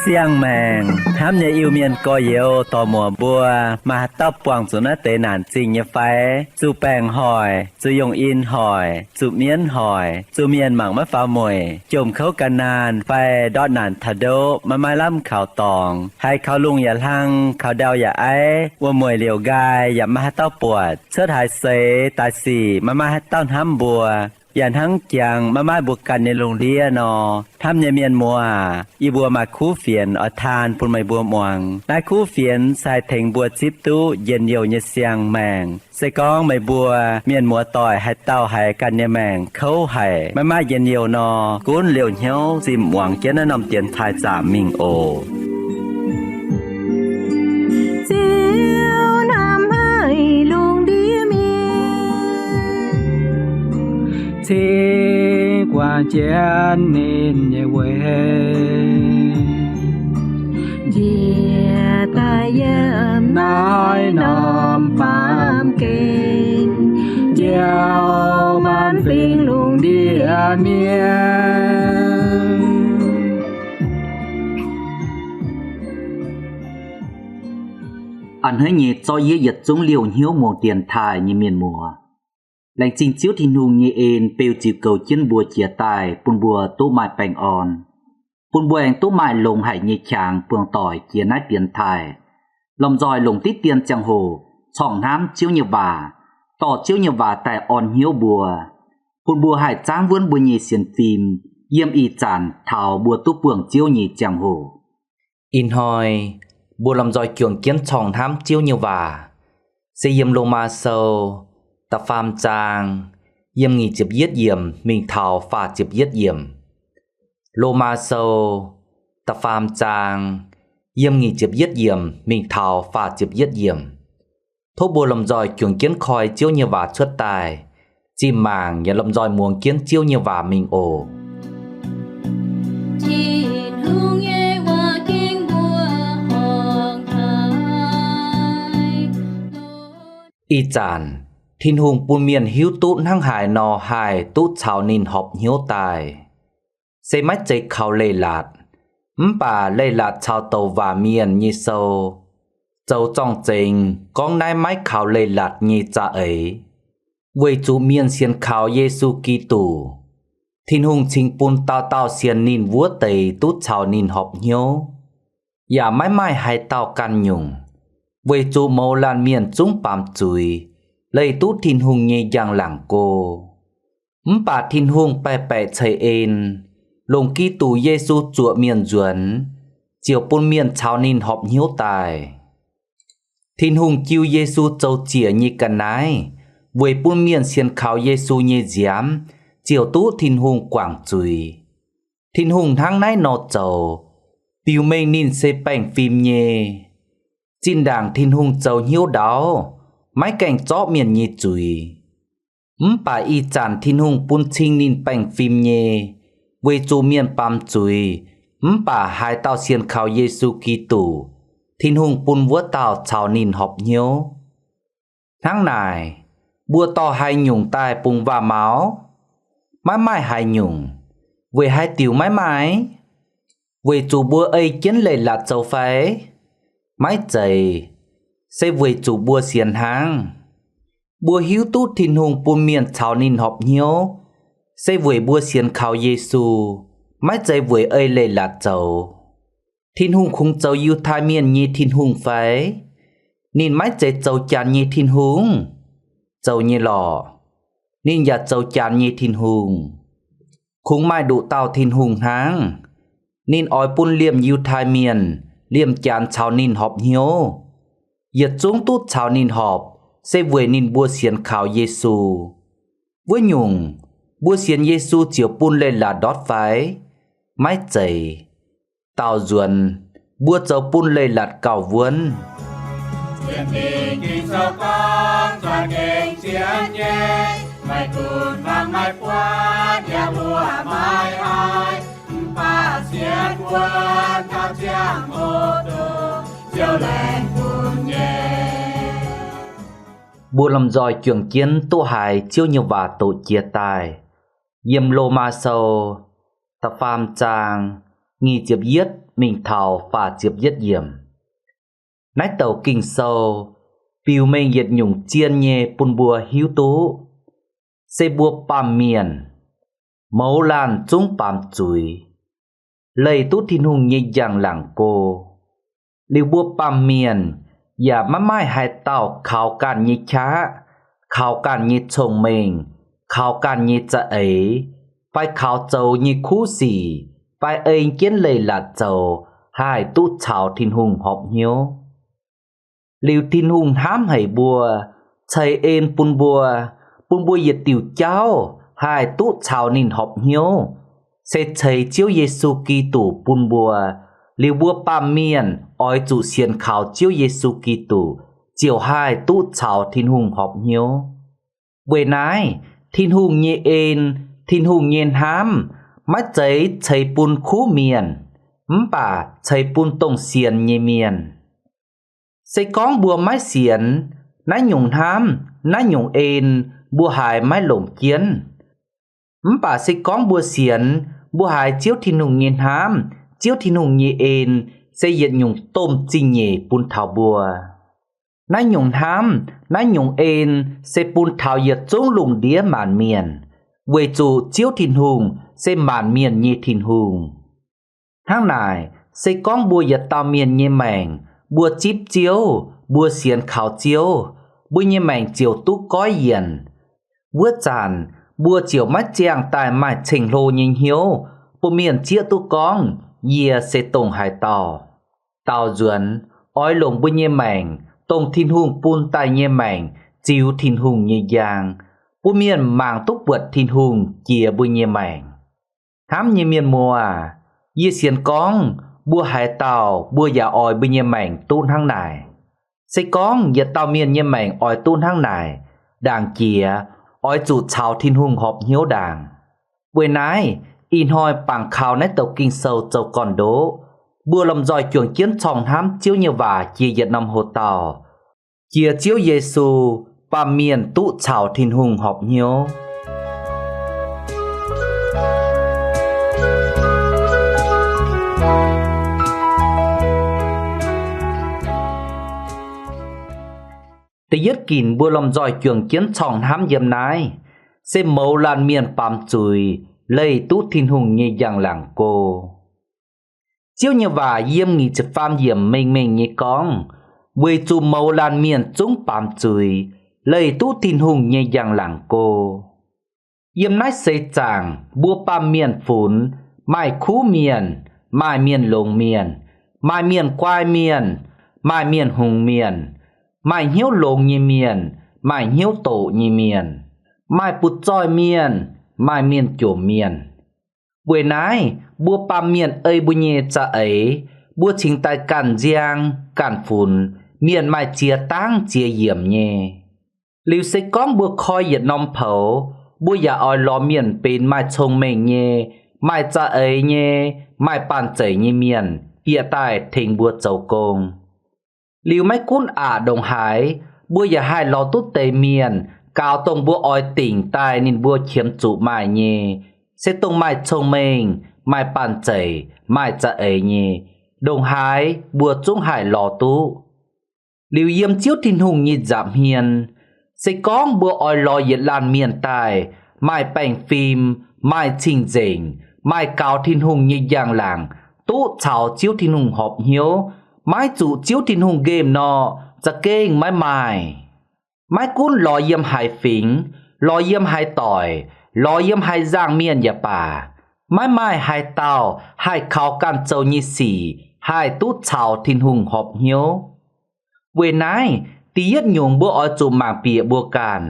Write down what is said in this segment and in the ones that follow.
Siang-maengc hnamv nyei Iu-Mienh gorx-youz dorc-muoc mbuo, maaih haaix dauh buangh zuqc naaiv deix naanc zingh nyei fai? Zuqc baengc hoic, zuqc yongh in hoic, zuqc mienv hoic, zuqc mienh mangc maiv faaux mueic, jomc kouv gan naanh fai ndortv naanc taux ndoqv, maiv maaih lamh kaux dorngx, haiz kaux lungh yaac hlang, kaux ndau yaac aiv, wuom-mueic liouc nqaai yaac maiv maaih haaix dauh buatc, cuotv haaix seix daaih sic maiv maaih haaix dauh hnamv mbuo, yaac hnangv jangx maiv maaih mbuo ganh nyei lungh ndiev nor, hnamv nyei mienh muoz aac, yie mbuo maaih kuv fienx oix taan bun meih mbuo muangx. Naaiv kuv fienx se haih tengx mbuo zipv duqv njien-youh nyei siang-maengc. Se gorngv meih mbuo mienh muoz-doic haaix dauh haiz ganh nyei maengc kouv haic, maiv maaih njien-youh nor, gunv liouh hnyouv zinh muangx jienv naaiv norm dienx taaih zaamc mingh oc. Ziouv hnamv haic lungh ndiev mienh, cingx guangc jienv ninh nyei weic, njiec daaih yiem naaiv norm baamh gen, njoux maanc fingx lungh ndiev mienh. A'hneiv nyei zorqv yie yietc zungv liouh hnyouv muangx dienx taaih nyei mienh muoz. Laengz zingh Ziouv Tin-Hungh nyei en beu ziux goux jienv mbuo jiez daaih bun mbuo duqv maaih baengh orn, bun mbuo aengx duqv maaih longx haic nyei qangx buangh doic jiex naaiv dienx taaih, lomh nzoih longc diqv dien ziangh hoc corngh hnamv Ziouv nyei waac, dorh Ziouv nyei waac daaih orn hnyouv mbuo, bun mbuo haih zaangv wuonv mbuo nyei sienx fim yiem ih zanc taux mbuo duqv buangh Ziouv nyei ziangh hoc. Ih hnoi mbuo lomh nzoih juangc jienv corngh hnamv Ziouv nyei waac, se yiem Lomaa Sou da'faam zaang, yiem nyic ziepc yietv yiemc mingh taux faah ziepc yietv yiemc. Lomaa Sou da'faam zaang, yiem nyic ziepc yietv yiemc mingh taux faah ziepc yietv yiemc. Tov mbuo lomh nzoih juangc jienv koi Ziouv nyei waac cuotv daaih, zinh mangc yaac lomh nzoih muangx jienv Ziouv nyei waac mingh oc. Tin-Hungh nyei waac gengh mbuo horngh haic. Ih zanc Tin-Hungh bun mienh hiuv duqv hnangv haaix nor haih duqv caux ninh horpc hnyouv daaih. Se maiv zeiz kaux leiz-latc, mv baac leiz-latc caux douc waac mienh nyei sou zoux zorng-zengx gorngv naaiv maiv kaux leiz-latc nyei za'eix. Weic zuqc mienh sienx kaux Yesu Giduc, Tin-Hungh cingx bun dauh dauh sienx ninh wuov deix duqv caux ninh horpc hnyouv. Yaac maiv maaih haaix dauh ganh nyungc, weic zuqc mouz laanh mienh zungv baamz zuiz, leih duqv Tin-Hungh nyei njang-laangc go. Mv baac Tin-Hungh baeqc baeqc ceix en, longc Giduc Yesu zuoqc mienh nzuonx, ziouc bun mienh caux ninh horpc hnyouv daaih. Tin-Hungh jiu Yesu zoux ziec nyei ga'naaiv weic bun mienh sienx kaux Yesu nyei nziaamv ziouc duqv Tin-Hungh guangc zuiz. Tin-Hungh hnangv naaiv nor zoux, biux mengh ninh se baengh fim nyei. Zinh ndaangc Tin-Hungh zoux hnyouv ndaauv, maiv gaengh zorqv mienh nyei zuiz. Mv baac ih zanc Tin-Hungh bun cing ninh baengh fim nyei, weic zuqc mienh baamz zuiz, mv baac haaix dauh sienx kaux Yesu Giduc, Tin-Hungh bun wuov dauh caux ninh horpc hnyouv. Hnangv naaic, mbuo dorh haaix nyungc daaih bungx waac-maux? Maiv maaih haaix nyungc. Weic haaix diuc maiv maaih? Weic zuqc mbuo ei jienv leiz-latc zoux fai? Maiv zeiz. Se weic zuqc mbuo sienx hnangv. Mbuo hiuv duqv Tin-Hungh bun mienh caux ninh horpc hnyouv, se weic mbuo sienx kaux Yesu, maiv zeiz weic ei leiz-latc zoux. Tin-Hungh kungx zoux Yiutai Mienh nyei Tin-Hungh fai? Ninh maiv zeiz zoux janx nyei Tin-Hungh? Zoux nyei lorqc. Ninh yaac zoux janx nyei Tin-Hungh. Kungx maaih nduqc dauh Tin-Hungh hnangv. Ninh oix bun liemh Yiutai Mienh, liemh janx caux ninh horpc hnyouv. Yietc zungv duqv caux ninh horpc se weic ninh mbuo sienx kaux Yesu. Wuov nyungc, mbuo sienx Yesu ziouc bun leiz-latc ndortv fai? Maiv zeiz. Daauh nzuonx, mbuo zoux bun leiz-latc gauh wuonv. Faah sienx wuov taux ziangh hoc duqv Ziouv laengz bun nyei. Mbuo lomh nzoih juangc jienv duqv haiz Ziouv nyei waac doqc jiex daaih. Yiem Lomaa Sou da'faam zaang nyic ziepc yietv mingh taux faah ziepc yietv yiemc. Naaiv douc Ging-Sou biux mengh yietc nyungc zien nyei bun mbuo hiuv duqv, se mbuo baamh mienh mouz laanh zungv baamz zuiz, leih duqv Tin-Hungh nyei njang-laangc go. Liuz mbuo baamh mienh yaac maiv maaih haaix dauh kaux ganh nyei qaqv, kaux ganh nyei cong-mengh, kaux ganh nyei za'eix, fai kaux zoux nyei kuv sic, fai ei jienv leiz-latc zoux haih duqv caux Tin-Hungh horpc hnyouv. Liuz Tin-Hungh hnamv haic mbuo, ceix en bun mbuo, bun mbuo yietc diuc jauv haih duqv caux ninh horpc hnyouv, se ceix Ziouv Yesu Giduc bun mbuo. Liuz mbuo baamh mienh oix zuqc sienx kaux Ziouv Yesu Giduc ziouc haih duqv caux Tin-Hungh horpc hnyouv. Weic naaiv, Tin-Hungh nyei en, Tin-Hungh nyei hnamv maiv zeiz ceix bun kuv mienh, mv baac ceix bun dongh sienx nyei mienh. Se gorngv mbuo maiv sienx, naaiv nyungc hnamv, naaiv nyungc en mbuo haiz maiv longc jienv. Mv baac se gorngv mbuo sienx, mbuo haiz Ziouv Tin-Hungh nyei hnamv, Ziouv Tin-Hungh nyei en se yietc nyungc domh zingh nyeic bun taux mbuo. Naaiv nyungc hnamv, naaiv nyungc en se bun taux yietc zungv lungh ndiev maanc mienh, weic zuqc Ziouv Tin-Hungh se maanc mienh nyei Tin-Hungh. Hnangv naaic, se gorngv mbuo yietc dauh mienh nyei maengc, mbuo zipv Ziouv, mbuo sienx kaux Ziouv, mbuo nyei maengc ziouc duqv goiv yienc. Wuov zanc mbuo ziouc maiv ziangh daaih maaih ceng-hlo nyei hnyouv bun mienh zieqv duqv gorngv yie se dongh haaix dauh. Daaux nzuonx, oix longc mbuo nyei maengc, dongh Tin-Hungh bun daaih nyei maengc, ziux Tin-Hungh nyei njang, bun mienh mangc duqv buatc Tin-Hungh jiex mbuo nyei maengc. Hnamv nyei mienh muoz, yie sienx gorngv mbuo haaix dauh mbuo yaac oix mbuo nyei maengc duqv hnangv naaic. Se gorngv yietc dauh mienh nyei maengc oix duqv hnangv naaic, ndaangc jiex oix zuqc caux Tin-Hungh horpc hnyouv ndaangc. Weic naaiv, ih hnoi bangc kaux naaiv douc Ging-Sou zoux gorn-ndoqv, mbuo lomh nzoih juangc jienv corng hnamv Ziouv nyei waac jiex yietc norm hoc-dauh, jiex Ziouv Yesu, baamh mienh duqv caux Tin-Hungh horpc hnyouv. Da'yietv ginc mbuo lomh nzoih juangc jienv corng hnamv yiem naaiv se mouz laanh mienh baamz zuiz leih duqv Tin-Hungh nyei njang-laangc go. Ziouv nyei waac yiem nyic ziepc faam yiemc mengh mengh nyei gorngv, weic zuqc mouz laanh mienh zungv baamz zuiz leih duqv Tin-Hungh nyei njang-laangc go. Yiem naaiv seix zaangc mbuo baamh mienh funx maaih kuv mienh, maaih mienh longx mienh, maaih mienh guai mienh, maaih mienh hngongx mienh, maaih hnyouv longx nyei mienh, maaih hnyouv doqc nyei mienh, maaih butv-zoih mienh, maaih mienh jomc mienh. Weic naaiv, mbuo baamh mienh ei mbuo nyei za'eix, mbuo cingx daaih ganh nziang ganh funx mienh maaih ziex dangv ziex yiemc nyei. Liuz se gorngv mbuo koi yietc norm poux, mbuo yaac oix lorz mienh benx maaih cong-mengh nyei, maaih za'eix nyei, maaih banh zeic nyei mienh bieqc daaih tengx mbuo zoux gong. Liuz maiv gunv aqc ndongc haaix, mbuo yaac haih lorz duqv deix mienh gaux dongh mbuo oix dingc daaih ninh mbuo qiemx zuqc maaih nyei, se dongh maaih cong-mengh, maaih banh zeic, maaih za'eix nyei, ndongc haaix mbuo zungv haih lorz duqv. Liuz yiem Ziouv Tin-Hungh nyei nza'hmien, se gorngv mbuo oix lorz yietc laanh mienh daaih maaih baengh fim, maaih cing-nzengc, maaih gaux Tin-Hungh nyei njang-laangc, duqv caux Ziouv Tin-Hungh horpc hnyouv, maiv zuqc Ziouv Tin-Hungh nqemh nor, za'gengh maiv maaih. Maiv gunv lorz yiem haaix fingx, lorz yiem haaix doic, lorz yiem haaix nzangc mienh yaac baac, maiv maaih haaix dauh haih kaux ganh zoux nyei sic haih duqv caux Tin-Hungh horpc hnyouv. Weic naaiv, da'yietv nyungc mbuo oix zuqc mangc bieqc mbuo ganh,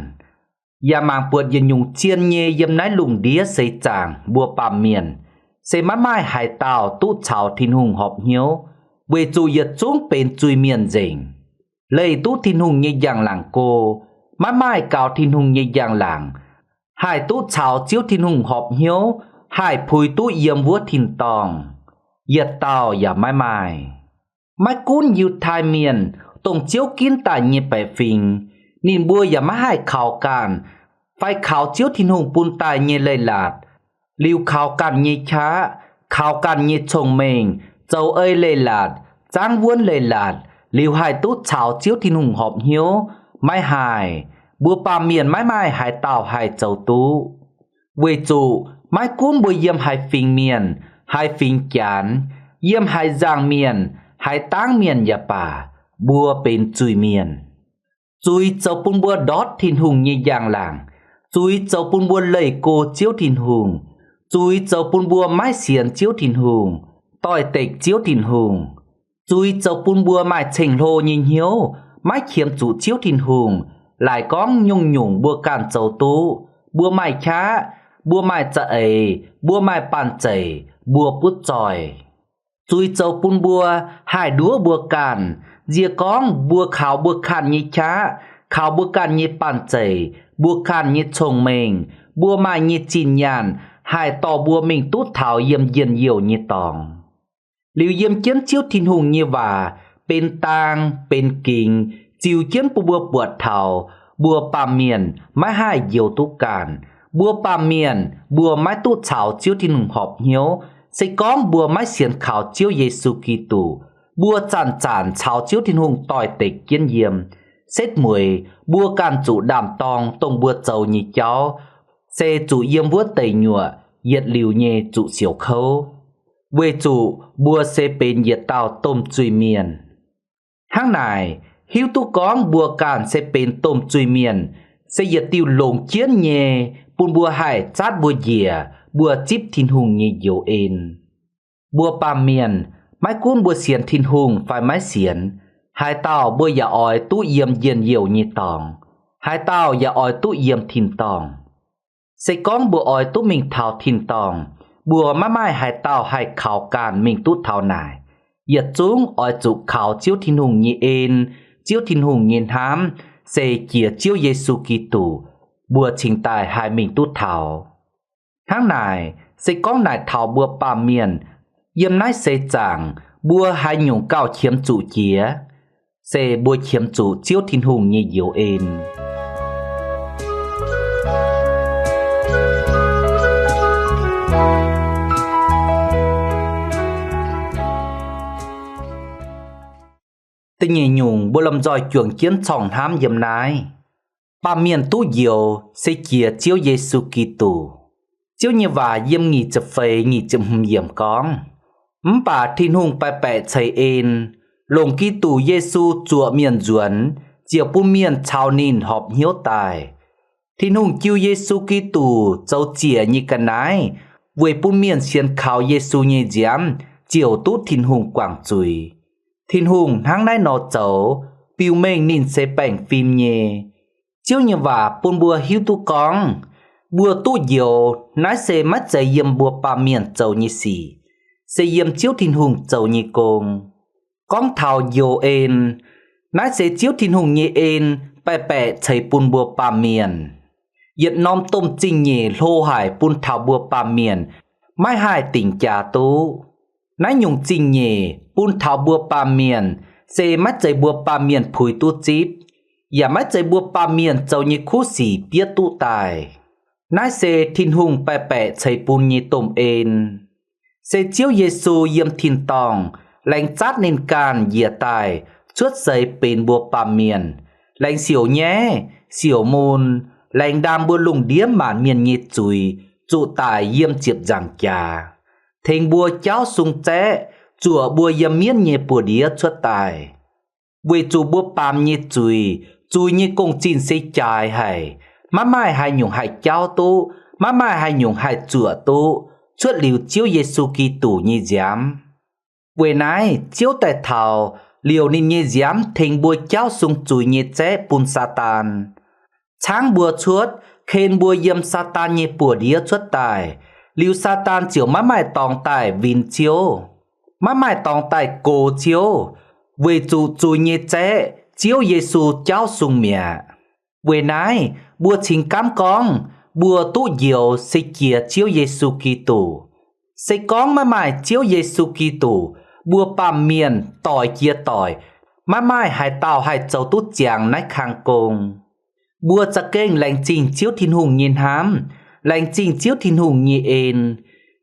yaac mangc buatc yietc nyungc zien nyei yiem naaiv lungh ndiev seix zaangc mbuo baamh mienh, se maiv maaih haaix dauh duqv caux Tin-Hungh horpc hnyouv, weic zuqc yietc zungv benx zuiz-mienh nzengc. Leih duqv Tin-Hungh nyei njang-laangc go, maiv maaih gaux Tin-Hungh nyei njang-laangc haih duqv caux Ziouv Tin-Hungh horpc hnyouv, haih puix duqv yiem wuov tin-dorngh, yietc dauh yaac maiv maaih. Maiv gunv Yiutai Mienh, dongh Ziouv ginv daaih nyei baeqc fingx, ninh mbuo yaac maiv haih kaux ganh fai kaux Ziouv Tin-Hungh bun daaih nyei leiz-latc, liuz kaux ganh nyei qaqv, kaux ganh nyei cong-mengh, zoux ei leiz-latc, zaangv wuonv leiz-latc, liuz haih duqv caux Ziouv Tin-Hungh horpc hnyouv. Maiv haih. Mbuo baamh mienh maiv maaih haaix dauh haih zoux duqv. Weic zuqc maiv gunv mbuo yiem haaix fingx mienh, haaix fingx Janx, yiem haaix nzangc mienh, haaix dangv mienh yaac baac, mbuo benx zuiz-mienh. Zuiz zoux bun mbuo ndortv Tin-Hungh nyei njang-laangc. Zuiz zoux bun mbuo leih go Ziouv Tin-Hungh. Zuiz zoux bun mbuo maiv sienx Ziouv Tin-Hungh, doix-dekc Ziouv Tin-Hungh. Zuiz zoux bun mbuo maaih ceng-hlo nyei hnyouv, maiv qiemx zuqc Ziouv Tin-Hungh. Laaic gorngv nyungc-nyungc mbuo ganh zoux duqv. Mbuo maaih qaqv, mbuo maaih za'eix, mbuo maaih banh zeic, mbuo butv zoih. Zuiz zoux bun mbuo haih nduov mbuo ganh. Nzie gorngv mbuo kaux mbuo ganh nyei qaqv, kaux mbuo ganh nyei banh zeic, mbuo ganh nyei cong-mengh, mbuo maaih nyei zinh nyaanh, haih dorh mbuo mingh duqv taux yiem njien-youh nyei dorngx. Liuz yiem jienv Ziouv Tin-Hungh nyei waac benx dang benx gingx ziux jienv bun mbuo buatc taux mbuo baamh mienh maiv haih njoux duqv ganh. Mbuo baamh mienh mbuo maiv duqv caux Ziouv Tin-Hungh horpc hnyouv. Se gorngv mbuo maiv sienx kaux Ziouv Yesu Giduc, mbuo zanc-zanc caux Ziouv Tin-Hungh doix-dekc jienv yiem. Setv mueiz mbuo ganh zuqc ndaam-dorng dongh mbuo zoux nyei jauv, se zuqc yiem wuov deic nyuoqc yietc liuz nyei zuqc siouc kouv, weic zuqc mbuo se benx yietc dauh domh zuiz-mienh. Hnangv naaic, hiuv duqv gorngv mbuo ganh se benx domh zuiz-mienh, se yietc diuh longc jienv nyei bun mbuo haih zatv mbuo njiec, mbuo zipv Tin-Hungh nyei njoux en. Mbuo baamh mienh, maiv gunv mbuo sienx Tin-Hungh fai maiv sienx, haaix dauh mbuo yaac oix duqv yiem njien-youh nyei dorngx. Haaix dauh yaac oix duqv yiem tin-dorngh. Se gorngv mbuo oix duqv mingh taux tin-dorngh, mbuo maiv maaih haaix dauh haih kaux ganh mingh duqv taux naaic. Yietc zungv oix zuqc kaux Ziouv Tin-Hungh nyei en, Ziouv Tin-Hungh nyei hnamv, se jiex Ziouv Yesu Giduc, mbuo cingx daaih haih mingh duqv taux. Hnangv naaic, se gorngv naaic taux mbuo baamh mienh, yiem naaiv seix zaangc mbuo haaix nyungc gauh qiemx zuqc jiex, se mbuo qiemx zuqc Ziouv Tin-Hungh nyei njoux en. Da'nyeic nyungc, mbuo lomh nzoih juangc jienv corngh hnamv yiem naaiv. Baamh mienh duqv njoux se jiex Ziouv Yesu Giduc. Ziouv nyei waac yiem nyic ziepc feix nyic ziepc hmz yiemc gorngv, mv baac Tin-Hungh baeqc baeqc ceix en, longc Giduc Yesu zuoqc mienh nzuonx, ziouc bun mienh caux ninh horpc hnyouv daaih. Tin-Hungh jiu Yesu Giduc zoux ziec nyei ga'naaiv weic bun mienh sienx kaux Yesu nyei nziaamv ziouc duqv Tin-Hungh guangc zuiz. Tin-Hungh hnangv naaiv nor zoux, biux mengh ninh se baengh fim nyei. Ziouv nyei waac bun mbuo hiuv duqv gorngv, mbuo duqv njoux naaiv se maiv zeiz yiem mbuo baamh mienh zoux nyei sic, se yiem Ziouv Tin-Hungh zoux nyei gong. Gorngv taux njoux en, naaiv se Ziouv Tin-Hungh nyei en baeqc baeqc ceix bun mbuo baamh mienh. Yietc norm domh zingh nyeic hlo haic bun taux mbuo baamh mienh maiv haih dingc jaax duqv. Naaiv nyungc zingh nyeic bun taux mbuo baamh mienh se maiv zeiz mbuo baamh mienh puix duqv zipv, yaac maiv zeiz mbuo baamh mienh zoux nyei kuv sic bieqc duqv daaih. Naaiv se Tin-Hungh baeqc baeqc ceix bun nyei domh en. Se Ziouv Yesu yiem tin-dorngh laengz zatv ninh ganh njiec daaih cuotv seix benx mbuo baamh mienh, laengz siouc nyaiv, siouc mun, laengz ndaam mbuo lungh ndiev maanc mienh nyei zuiz zuqc daic yiem ziepc nzaangc jaax, tengx mbuo jaauv sung zaeqv, zuoqc mbuo yiem mienv nyei buoz-ndiev cuotv daaih. Weic zuqc mbuo baamz nyei zuiz, zuiz nyei gong-zinh se jaaix haic, maiv maaih haaix nyungc haih jaauv duqv, maiv maaih haaix nyungc haih zuoqc duqv, cuotv liuz Ziouv Yesu Giduc nyei nziaamv. Weic naaiv Ziouv daaih taux liouc ninh nyei nziaamv tengx mbuo jaauv sung zuiz nyei zaeqv bun Saadaan, caangv mbuo cuotv, ken mbuo yiem Saadaan nyei buoz-ndiev cuotv daaih. Liuz Saadaan ziouc maiv maaih dorngx daaih win Ziouv, maiv maaih dorngx daaih gox Ziouv, weic zuqc zuiz nyei zaeqv, Ziouv Yesu, jaauv sung mi'aqv. Weic naaiv mbuo cingx gaamv gorngv mbuo duqv njoux se jiex Ziouv Yesu Giduc. Se gorngv maiv maaih Ziouv Yesu Giduc, mbuo baamh mienh doic jiex doic, maiv maaih haaix dauh haih zoux duqv ziangx naaiv kang gong. Mbuo za'gengh laengz zingh Ziouv Tin-Hungh nyei hnamv, laengz zingh Ziouv Tin-Hungh nyei en.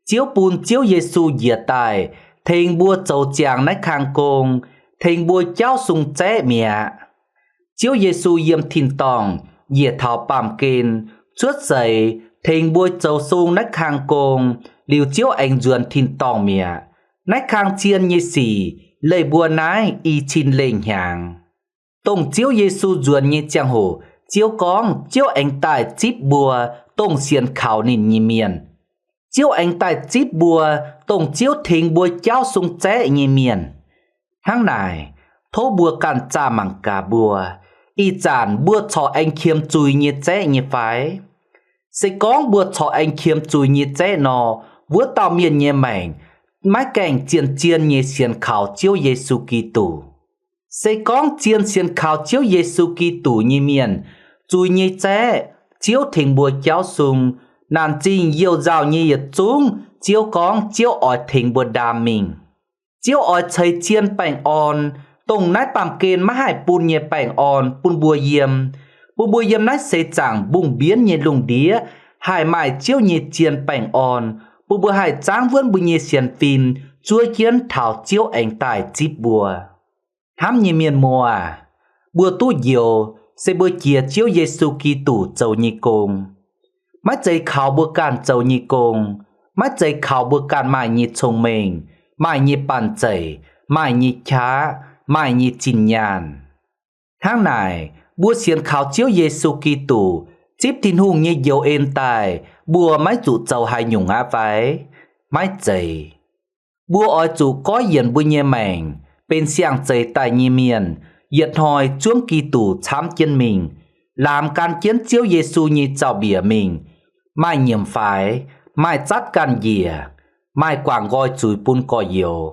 Ziouv bun Ziouv Yesu njiec daaih tengx mbuo zoux ziangx naaiv kang gong, tengx mbuo jauv sung zaeqv mi'aqv. Ziouv Yesu yiem tin-dorngh njiec taux baamh gen, cuotv seix tengx mbuo zoux sung naaiv kang gong, liuz Ziouv aengx nzuonx tin-dorngh mi'aqv. Naaiv kang zien nyei sic leih mbuo naaiv i cin lengh hnyangx. Dongh Ziouv Yesu nzuonx nyei ziangh hoc, Ziouv gorngv Ziouv aengx daaih zipv mbuo dongh sienx kaux ninh nyei mienh. Ziouv aengx daaih zipv mbuo dongh Ziouv tengx mbuo jauv sung zaeqv nyei mienh. Hnangv naaic, tov mbuo ganh zaah mangc gaax mbuo, ih zanc mbuo corc aengx qiemx zuiz nyei zaeqv nyei fai? Se gorngv mbuo corc aengx qiemx zuiz nyei zaeqv nor, wuov dauh mienh nyei maengc maiv gaengh zien-zien nyei sienx kaux Ziouv Yesu Giduc. Se gorngv zien sienx kaux Ziouv Yesu Giduc nyei mienh, zuiz nyei zaeqv, Ziouv tengx mbuo jauv sung, naanc zingh youh nzauh nyei yietc zungv, Ziouv gorngv Ziouv oix tengx mbuo ndaam mingh. Ziouv oix ceix zien baengh orn, dongh naaiv baamh gen maiv haih bun nyei baengh orn bun mbuo yiem, bun mbuo yiem naaiv seix zaangc mbungh mbienv nyei lungh ndiev haih maaih Ziouv nyei zien baengh orn, bun mbuo haih zaangv wuonv mbuo nyei sienx fim zuov jienv taux Ziouv aengx daaih zipv mbuo. Hnamv nyei mienh muoz, mbuo duqv njoux se mbuo jiex Ziouv Yesu Giduc zoux nyei gong. Maiv zeiz kaux mbuo ganh zoux nyei gong, maiv zeiz kaux mbuo ganh maaih nyei cong-mengh, maaih nyei banh zeic, maaih nyei qaqv, maaih nyei zinh nyaanh. Hnangv naaic, mbuo sienx kaux Ziouv Yesu Giduc, zipv Tin-Hungh nyei njoux en daaih, mbuo maiv zuqc zoux haaix nyungc aqv fai? Maiv zeiz. Mbuo oix zuqc goiv yienc mbuo nyei maengc, benx siang-zeix daaih nyei mienh, yietc hnoi zuangv Giduc camv jienv mingh, laamx gan jienv Ziouv Yesu nyei zaux-mbiec mingh, maaih nyiemc faix, maaih zatv ganh njiec, maaih guangc nqoi zuiz bun gorx-youz,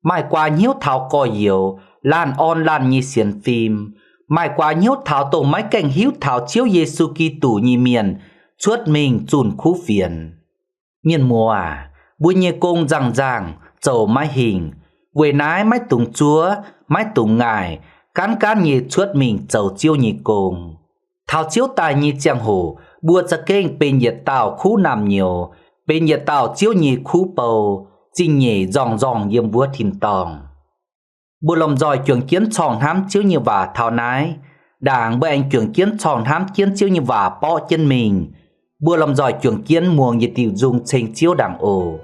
maaih guaax hnyouv taux gorx-youz laanh orn laanh nyei sienx fim, maaih guaax hnyouv taux dongh maiv gaengh hiuv taux Ziouv Yesu Giduc nyei mienh cuotv mingh zunh kuv fienx. Mienh muoz aac, mbuo nyei gong nzangc-nzangc, zoux maiv hingh. Weic naaiv maiv dungx zuov, maiv dungx ngaih, gaanv gaanv nyei cuotv mingh zoux Ziouv nyei gong. Taux Ziouv daaih nyei ziangh hoc, mbuo za'gengh benx yietc dauh kuv naamh nyouz, benx yietc dauh Ziouv nyei kuv bou, zingh nyeic nzorng-nzorng yiem wuov tin-dorngh. Mbuo lomh nzoih juangc jienv corngh hnamv Ziouv nyei waac taux naaiv. Ndaangc mbuo aengx juangc jienv corngh hnamv jienv Ziouv nyei waac borqv jienv mingh. Mbuo lomh nzoih juangc jienv muangx yietc diuc nzung ceng Ziouv ndaangc oc.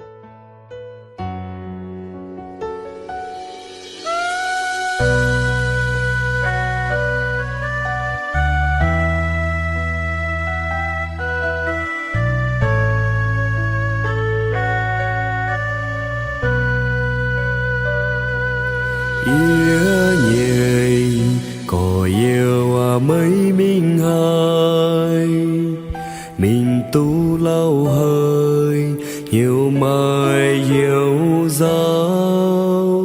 Yie nyei gorx-youz aac, meih mingh haiz, mingh duqv lauh haic, hnyouv maaih hnyouv nzauh,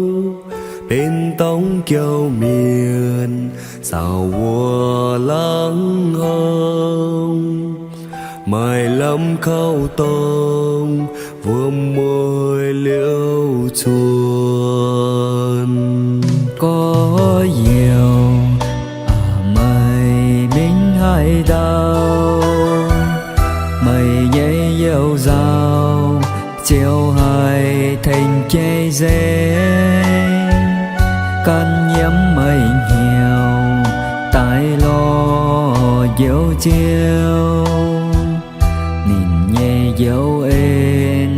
benx dorngx jauv mienh, saauc wuov laangz hauv, maaih lamh kauv dorngx, wuom-mueiz liouh cuonx. Gorx-youz aac, meih mingh haaix ndau, meih nyei you-nzauh ziouc haih tengx jai nzengc, gan yiem meih hnyouv daaih lorz Njoux Ziouv. Ninh nyei njoux en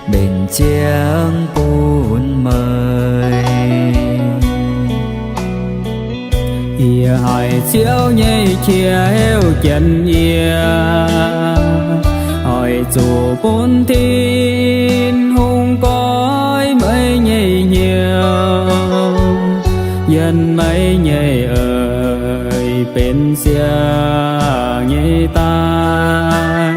mbenc ziangx bun meih. Yie haiz Ziouv nyei qiex heuc jienv yie, oix zuqc bun Tin-Hungh goiv meih nyei hnyouv, yiem meih nyei eix benx siang nyei daaih.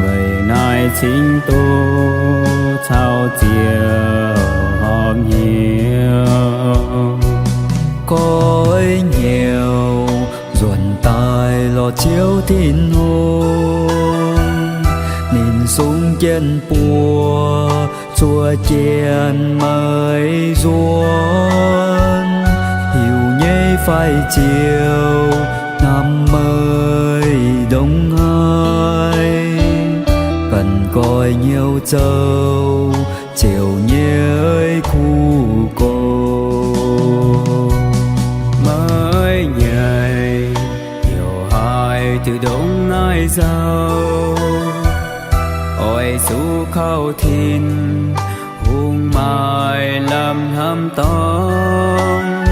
Weic naaiv cingx duqv caux Ziouv horpc hnyouv, goiv hnyouv nzuonx daaih lorz Ziouv Tin-Hungh. Jienv buo zuov jienv meih nzuonx, hiuv nyei fai ziouc hnamv meih ndongc haaix, ganh goix hnyouv zoux ziouc nyei kuv gox. Maiv nyaic heuc haaix diuc ndongc naaiv nzauh, oix zuqc kaux Tin-Hungh maaih lamh hnamv dorngx,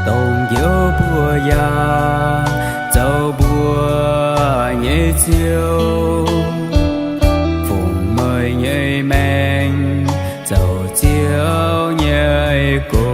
dongh njoux mbuo yaac zoux mbuo nyei Ziouv, fungx meih nyei maengc zoux Ziouv nyei gong.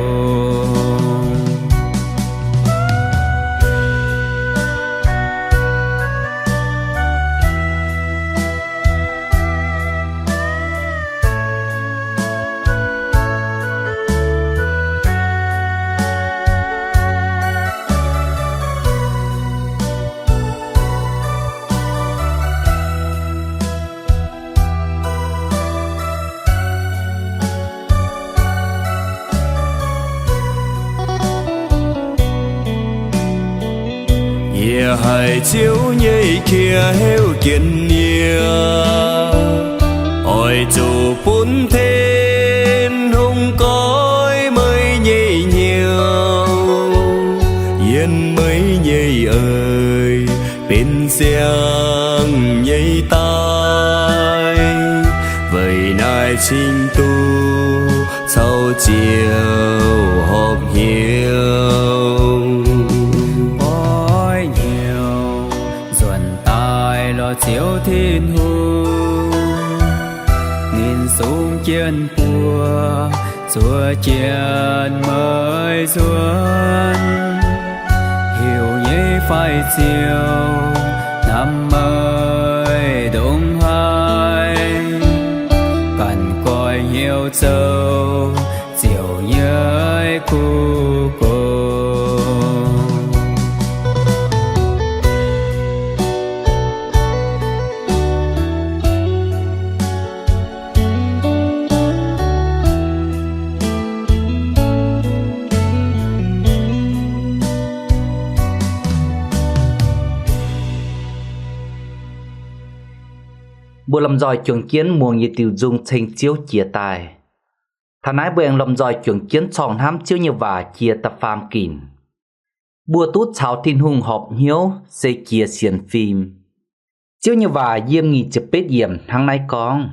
Yie haiz Ziouv nyei qiex heuc jienv yie, oix zuqc bun Tin-Hungh goiv meih nyei hnyouv, yiem meih nyei eix benx siang nyei daaih. Weic naaiv cingx duqv caux Ziouv horpc hnyouv. Oix hnyouv nzuonx daaih lorz Ziouv Tin-Hungh, ninh sung jienv buo zuov jienv meih nzuonx, hiuv nyei fai ziouc hnamv meih ndongc haaix, ganh goix hnyouv zoux ziouc nyei kuv gox. Mbuo lomh nzoih juangc jienv muangx yietc diuh nzung ceng Ziouv jiex daaih. Taux naaiv mbuo aengx lomh nzoih juangc jienv corng hnamv Ziouv nyei waac jiex da'faam ginc. Mbuo duqv caux Tin-Hungh horpc hnyouv se jiex sienx fim. Ziouv nyei waac yiem nyic ziepc betv yiemc hnangv naaiv gorngv,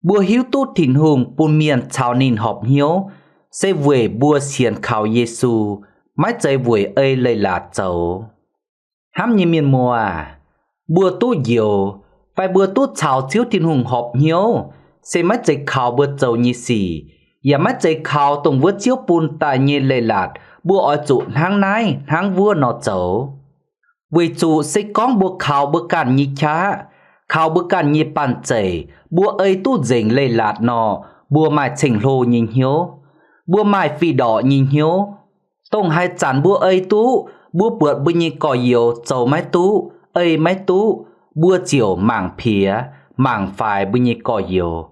mbuo hiuv duqv Tin-Hungh bun mienh caux ninh horpc hnyouv se weic mbuo sienx kaux Yesu, maiv zeiz weic ei leiz-latc zoux. Hnamv nyei mienh muoz aac, mbuo duqv njoux fai mbuo duqv caux Ziouv Tin-Hungh horpc hnyouv se maiv zeiz kaux mbuo zoux nyei sic, yaac maiv zeiz kaux dongh wuov Ziouv bun daaih nyei leiz-latc mbuo oix zuqc hnangv naaiv hnangv wuov nor zoux. Weic zuqc se gorngv mbuo kaux mbuo ganh nyei qaqv, kaux mbuo ganh nyei banh zeic, mbuo ei duqv nzengc leiz-latc nor, mbuo maaih ceng-hlo nyei hnyouv, mbuo maaih fih ndorqc nyei hnyouv. Dongh haaix zanc mbuo ei duqv, mbuo buatc mbuo nyei gorx-youz zoux maiv duqv, ei maiv duqv, mbuo ziouc mangc piex, mangc faix mbuo nyei gorx-youz.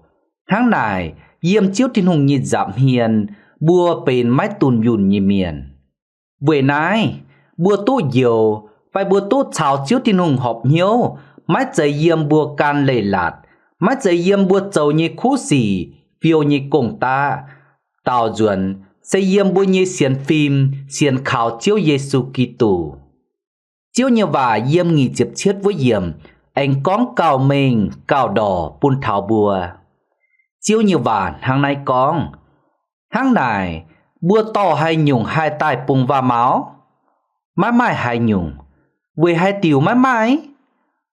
Hnangv naaic, yiem Ziouv Tin-Hungh nyei nza'hmien, mbuo benx maiv dunh yunh nyei mienh. Weic naaiv, mbuo duqv njoux fai mbuo duqv caux Ziouv Tin-Hungh horpc hnyouv, maiv zeiz yiem mbuo gan leiz-latc, maiv zeiz yiem mbuo zoux nyei kuv sic, fiou nyei gong-daqv. Daaux nzuonx se yiem mbuo nyei sienx fim, sienx kaux Ziouv Yesu Giduc. Ziouv nyei waac yiem nyic ziepc cietv wuov yiemc aengx gorngv gauh mengh gauh ndorc bun taux mbuo. Ziouv nyei waac hnangv naaiv gorngv, hnangv naaic, mbuo dorh haaix nyungc haih daaih bungx waac-maux? Maiv maaih haaix nyungc. Weic haaix diuc maiv maaih?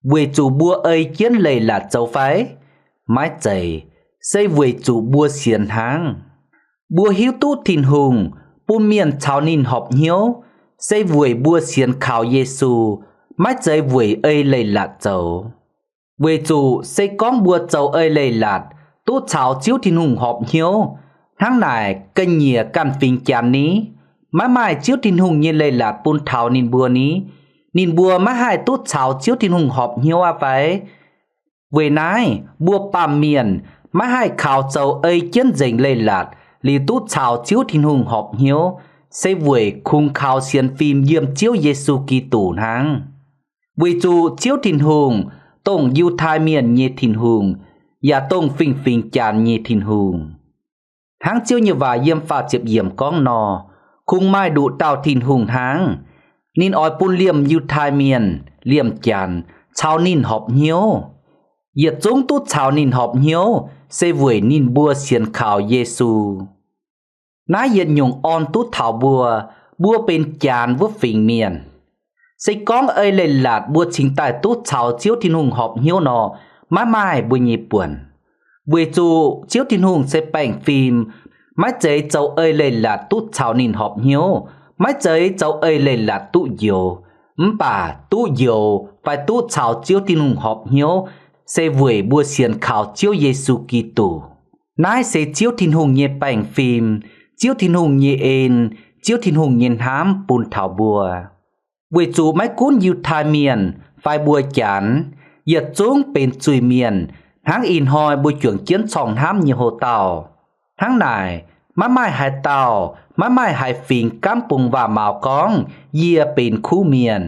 Weic zuqc mbuo ei jienv leiz-latc zoux fai? Maiv zeiz, se weic zuqc mbuo sienx hnangv. Mbuo hiuv duqv Tin-Hungh bun mienh caux ninh horpc hnyouv, se weic mbuo sienx kaux Yesu, maiv zeiz weic ei leiz-latc zoux. Weic zuqc se gorngv mbuo zoux ei leiz-latc duqv caux Ziouv Tin-Hungh horpc hnyouv, hnangv naaic ga'nyiec ganh fingx Janx ni, maiv maaih Ziouv Tin-Hungh nyei leiz-latc bun taux ninh mbuo ni, ninh mbuo maiv haih duqv caux Ziouv Tin-Hungh horpc hnyouv aqv fai? Weic naaiv mbuo baamh mienh maiv haih kaux zoux ei jienv nzengc leiz-latc liuz duqv caux Ziouv Tin-Hungh horpc hnyouv, se weic kungx kaux sienx fim yiem Ziouv Yesu Giduc hnangv. Weic zuqc Ziouv Tin-Hungh dongh Yiutai Mienh nyei Tin-Hungh, yaac dongh fingx-fingx Janx nyei Tin-Hungh. Hnangv Ziouv nyei waac yiem faah ziepc yiemc gorngv nor, kungx maaih nduqc dauh Tin-Hungh hnangv. Ninh oix bun liemh Yiutai Mienh, liemh Janx caux ninh horpc hnyouv. Yietc zungv duqv caux ninh horpc hnyouv se weic ninh mbuo sienx kaux Yesu. Naaiv yietc nyungc orn duqv taux mbuo, mbuo benx Janx wuov fingx mienh. Se gorngv ei leiz-latc mbuo cingx daaih duqv caux Ziouv Tin-Hungh horpc hnyouv nor, maiv maaih mbuo nyei buonc. Weic zuqc Ziouv Tin-Hungh se baengh fim, maiv zeiz zoux ei leiz-latc duqv caux ninh horpc hnyouv, maiv zeiz zoux ei leiz-latc duqv njoux. Mv baac duqv njoux fai duqv caux Ziouv Tin-Hungh horpc hnyouv se weic mbuo sienx kaux Ziouv Yesu Giduc. Naaiv se Ziouv Tin-Hungh nyei baengh fim, Ziouv Tin-Hungh nyei en, Ziouv Tin-Hungh nyei hnamv bun taux mbuo. Weic zuqc maiv gunv Yiutai Mienh fai mbuo Janx, yietc zungv benx zuiz-mienh hnangv ih hnoi mbuo juangc jienv corng hnamv nyei houx-dauh. Hnangv naaic, maiv maaih haaix dauh, maiv maaih haaix fingx gaamv bungx waac-mauz gorngv yie benx kuv mienh.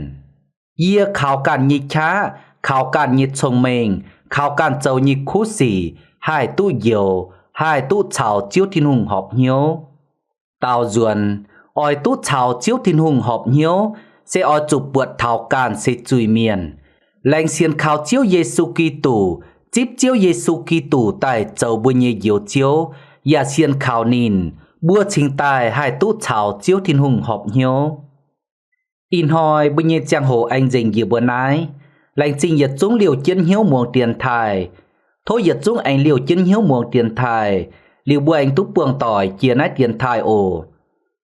Yie kaux ganh nyei qaqv, kaux ganh nyei cong-mengh, kaux ganh zoux nyei kuv sic haih duqv njoux, haih duqv caux Ziouv Tin-Hungh horpc hnyouv. Daaux nzuonx, oix duqv caux Ziouv Tin-Hungh horpc hnyouv se oix zuqc buatc taux ganh se zuiz-mienh, laengz sienx kaux Ziouv Yesu Giduc, zipv Ziouv Yesu Giduc daaih zoux mbuo nyei Njoux Ziouv, yaac sienx kaux ninh, mbuo cingx daaih haih duqv caux Ziouv Tin-Hungh horpc hnyouv. Ih hnoi mbuo nyei ziangh hoc aengx nzengc njiec mbuo naaiv. Laengz zingh yietc zungv liouh jienv hnyouv muangx dienx taaih. Tov yietc zungv aengx liouh jienv hnyouv muangx dienx taaih, liuz mbuo aengx duqv buangh doic jiex naaiv dienx taaih oc.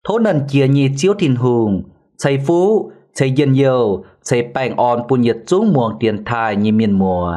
Tov Nernh Jiex nyei Ziouv Tin-Hungh ceix fuqv, ceix njien-youh, ceix baengh orn bun yietc zungv muangx dienx taaih nyei mienh muoz.